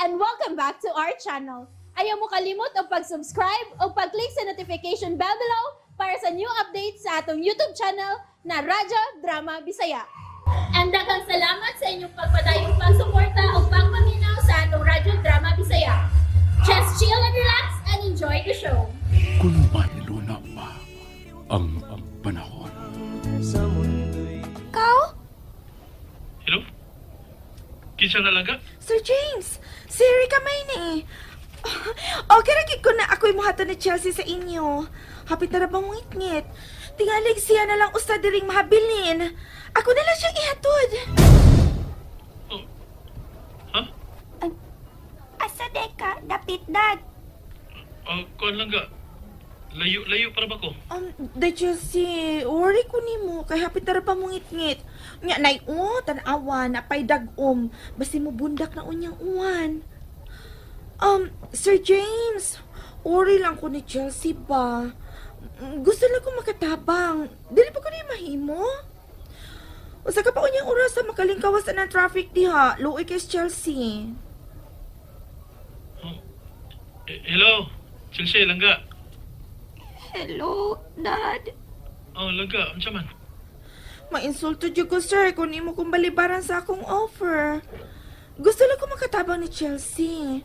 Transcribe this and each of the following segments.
And welcome back to our channel. Ayaw mo kalimot og pag-subscribe o pag-click sa notification bell below para sa new updates sa atong YouTube channel na Radyo Drama Bisaya. And daghang salamat sa inyong pagpadayong pagsuporta o pagpaminaw sa atong Radyo Drama Bisaya. Just chill and relax and enjoy the show. Kung baylo na ba ang panahon. Ikaw? Hello? Kinsa na lang ka? Sir James, si Erika may ni. Okay ra gid ko na ako'y muhatod ni Chelsea sa inyo. Hapit na ra ba mong ngit? Tingalig siya na lang usa diring mahabilin. Ako na lang siyang ihatod. Oh. Ha? Asa deka, dapit dad. Oh, kuan lang ka. Layo-layo para ba ko? De Chelsea, worry ko nimo kay hapit na ra pa mong ngit. Nya nay o, tan-awa na pay dag-om. Basi mo bundak na unyang uwan. Sir James, worry lang ko ni Chelsea ba. Gusto lang ko makatabang. Dili pa ko ni mahimo. Usa ka pa unyang oras sa makalingkawas na ng traffic diha. Luoy kay Chelsea. Oh. Eh, hello? Chelsea, langga. Hello, dad. Oh, langga. Unsa man? Mainsulto jud ko, sir, kung nimo kong balibaran sa akong offer. Gusto lang ko makatabang ni Chelsea.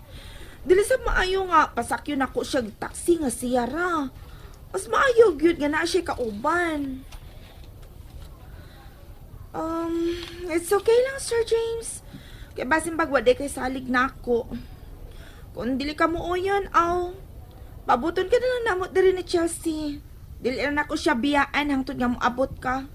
Dili sa maayo nga pasakyon nako siya og taxi nga siya ra. Mas maayo gyud nga naa siya kauban. It's okay lang, Sir James. Kay basin bagwa di kay salig nako. Kung dili ka mo uyon, aw. Pabuton ka na lang namo diri ni Chelsea. Dili na nako siya biyaan hangtod nga moabot ka.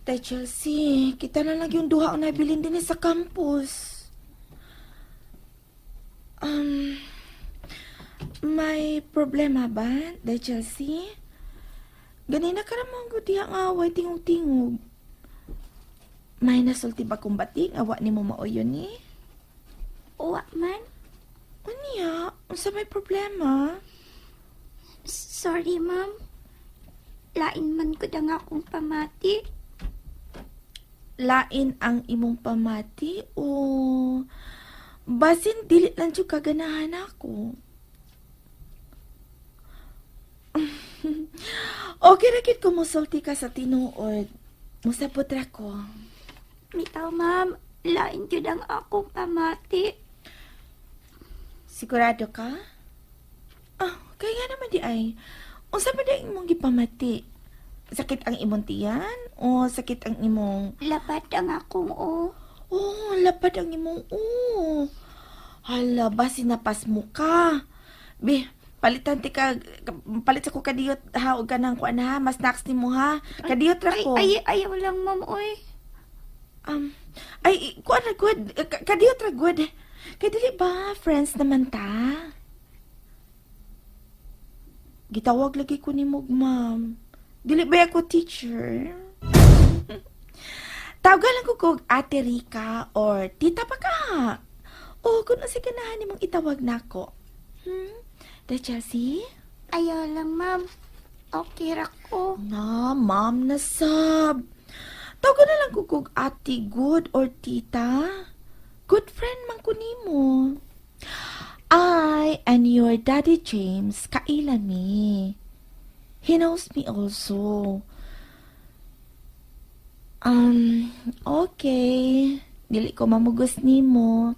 Tay Chelsea, kita na lang yung duha ang nabilin din sa campus. Um, may problema ba, Day Chelsea? Ganina ka naman ko diha nga away tingog-tingog. May nasulti ba kong bating awa ni mo maoyon ni? Uwa man. Unya, unsa may problema? Sorry, ma'am. Lain man ko nga akong pamati. Lain ang imong pamati o basin dili lang jud kaganahan ako? Okay ra gid ko mosulti ka sa tinuod. Musabot ra ko. Mitaw, ma'am. Lain gyud ang akong pamati. Sigurado ka? Ah, kaya nga naman di ay. Unsa man di ang imong gipamati? Sakit ang imong tiyan o sakit ang imong Lapad ang akong o. Oh, lapad ang imong o. Hala, basi napas mo ka. Be, palitan ti ka, palit sa ko kadiyot ha, og kanang kuan ha, mas snacks nimo ha. Kadiyot ra Ay, ko. ay, ayaw lang, ma'am, oy. Ay, kuan ra good, kadiyot ra good. Kay dili ba, friends naman ta? Gitawag lagi ko ni mog ma'am. Dili ba ako teacher? Tawagan lang ko kog Ate Rica or Tita pa ka. O kung unsa ganahan nimong itawag nako. Da Chelsea? Ayaw lang, ma'am. Okay ra ko. Na, ma'am na sab. Tawagan na lang ko kog Ate Good or Tita. Good friend man ko nimo. I and your daddy James kaila mi. He knows me also. Okay. Dili ko mamugos nimo.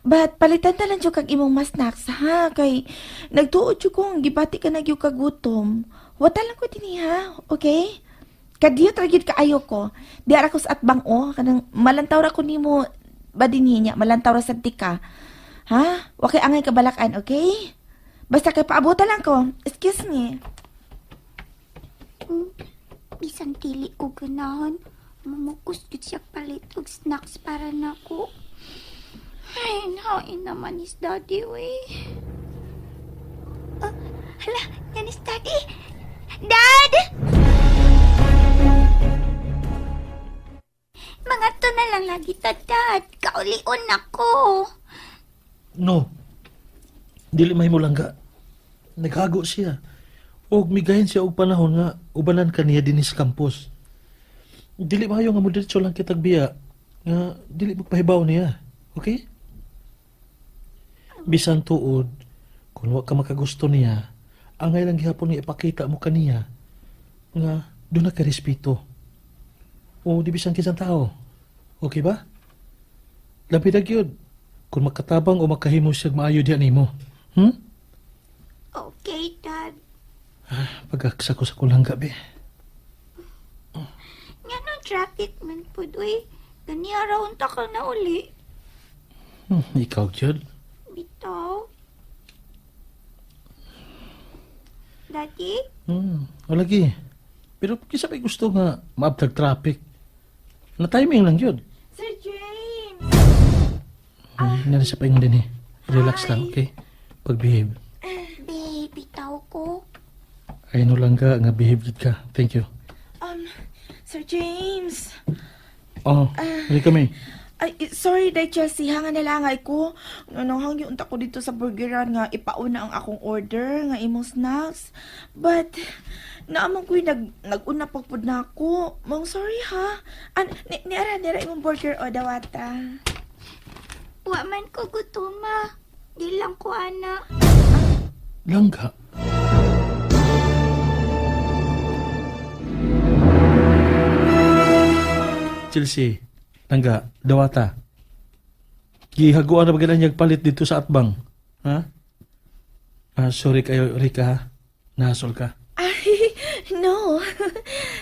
But palitan ta lang jud kag imong mas snacks ha kay nagtuod jud ko ang gibati ka na gyud kagutom. Wata lang ko dinhi ha, okay? Kadiyot ra gyud kaayo ko. Di ara ko sa atbang o kanang malantaw ra ko nimo ba dinhi niya, malantaw ra sad ti ka. Ha? Wa kay angay kabalakan, okay? Basta kay paabutan lang ko. Excuse me. Bisan dili ko ganahan. Mamukos gyud siya palit og snacks para nako. Ay, nain naman is daddy, we. Oh, hala, yan is daddy. Dad! Mga to na lang lagi ta, dad. Kaulion ako. No. Dili mahimo langga. Naghago siya. Og migahin siya og panahon nga ubanan kaniya dinhi sa campus. Dili maayo nga mo diretso lang kitag biya. Nga dili magpahibaw niya. Okay? Bisan tuod, kung wa ka makagusto niya, angay lang gihapon nga ipakita mo kaniya nga doon na ka respeto. O di bisan kinsang tao. Okay ba? Labi na gyud kung makatabang o makahimo siya maayo diha nimo. Okay, Dad. Pagaksa ko sa kulang gabi. Nga no traffic man pud uy. Gani araw unta ka na uli. Ikaw gyud. Bitaw. Daddy? O lagi. Pero kisa pa'y gusto nga maabtag traffic. Na timing lang yun. Sir James! Ah. Sa paingon din eh. Relax lang, okay? Pag-behave. Babe, bitaw ko. Ay no lang ka, nga behave gid ka. Thank you. Sir James! Oh, dali kami. Ay, sorry, Day Chelsea. Hanga na lang ay ko. Ano, hangyo unta ko dito sa burgeran nga ipauna ang akong order nga imong snacks. But, naamang ko'y nag-una pagpud na ako. Mong sorry ha. An, ni, ni ara, nira imong burger o dawata. Wa man ko gutuma. Di lang ko ana. Langga. Chelsea, langga, dawata. Gihaguan na ba ganang palit dito sa atbang? Ha? Ah, sorry kayo, Rika ha. Nahasol ka. Ay, no.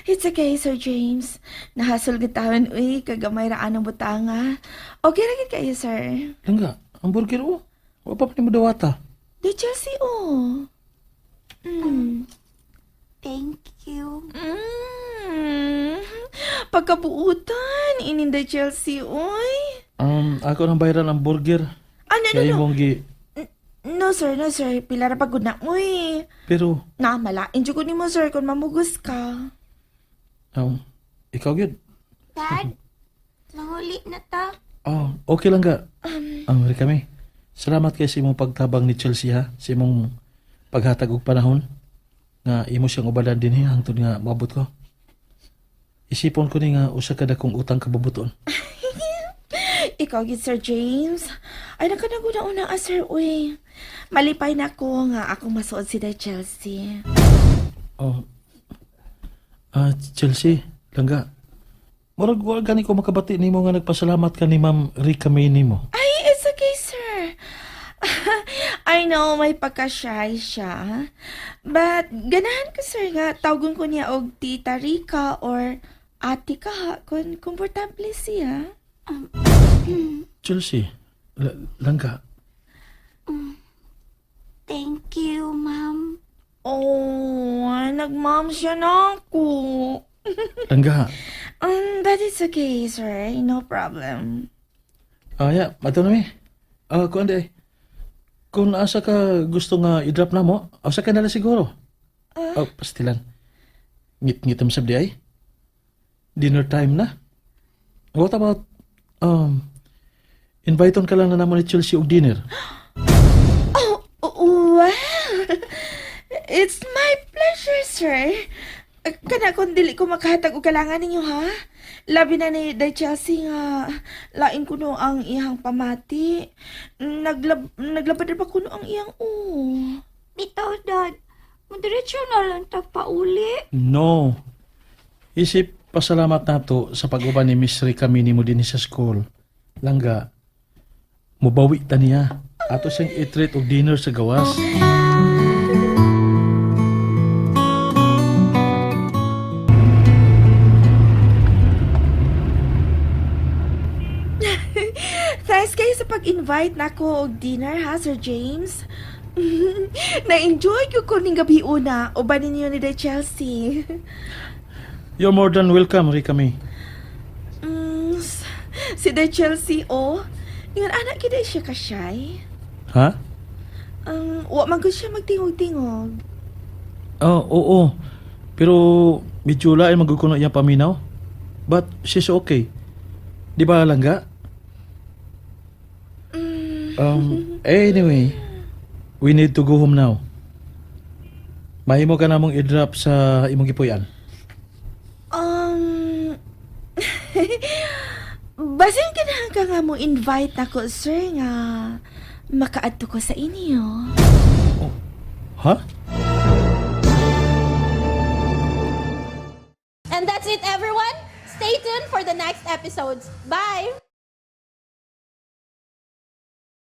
It's okay, Sir James. Nahasol gitawan, uy, kagamay ra anong butanga. Okay ra gid kayo, sir. Langga, ang burger oh. Wa pa pa ni mo dawata. Day Chelsea, oh. Thank you. Pagkabuutan, ininday Chelsea, uy. Ako nang bayaran ang burger. Ah, no, no, Kaya no. imong gi... No, sir, no, sir. Pila ra pagod na, uy. Pero, Na, malain jud ko nimo, sir, kung mamugos ka. ikaw gyud. Dad, nahuli na ta. Oh, okay lang ka. Rika kami. Salamat kay sa imong pagtabang ni Chelsea ha, sa imong paghatag og panahon nga imo siyang ubadan dinhi hangtod nga moabot ko. Isipon ko ni nga usa ka dakong utang kabubuton. Ikaw gid, Sir James. Ay, nakanaguna-una, ah, sir, uy. Malipay na ko nga akong masuod si Day Chelsea. Oh. Ah, Chelsea, langga. Murag wa gani ko makabati nimo nga nagpasalamat ka ni Ma'am Rica May nimo. Ay, it's okay, sir. I know, may pagka-shy siya. But, ganahan ko, sir, nga tawgon ko niya og Tita Rica or Ate ka ha, kung komportable siya. Chelsea, langga. Thank you, ma'am. Oh, nagmam siya na ako. Langga. But it's okay, sir. No problem. Ah, ya, ato na mi. Ah, kuan di. Kung asa ka gusto nga i-drop na mo, asa ka na lang siguro. Oh, pastilan. Ngit-ngitam sa di ay. Dinner time na. What about, invite on ka lang na namo ni Chelsea og dinner. Oh, well, it's my pleasure, sir. Kana kung dili ko makahatag og kalangan ninyo, ha? Labi na ni Day Chelsea nga lain kuno ang iyang pamati. Naglabad pa kuno ang iyang Bitaw, Dad. Madiretso na lang ta pauli. No. Isip pasalamat nato sa pag-uban ni Miss Rica Minimo din sa school. Langga, mubawi ta niya. Ato siyang i-treat og dinner sa gawas. Thanks kayo sa pag-invite nako og dinner ha, Sir James. Na-enjoy ko ko ning gabi una uban ninyo ni Day Chelsea. You're more than welcome, Rica May. Si Day Chelsea oh. Ingon anak gid siya ka shy. Ha? Wa man gud siya magtingog-tingog. Oh, oo. Pero medyo lain magkukuno iya paminaw. But she's okay. Di ba, Langga? Anyway, we need to go home now. Mahimo ka namong i-drop sa imong gipuy-an. Basin ganahan ka nga mo invite ako, sir, nga makaadto ko sa inyo. Ha? And that's it, everyone. Stay tuned for the next episodes. Bye!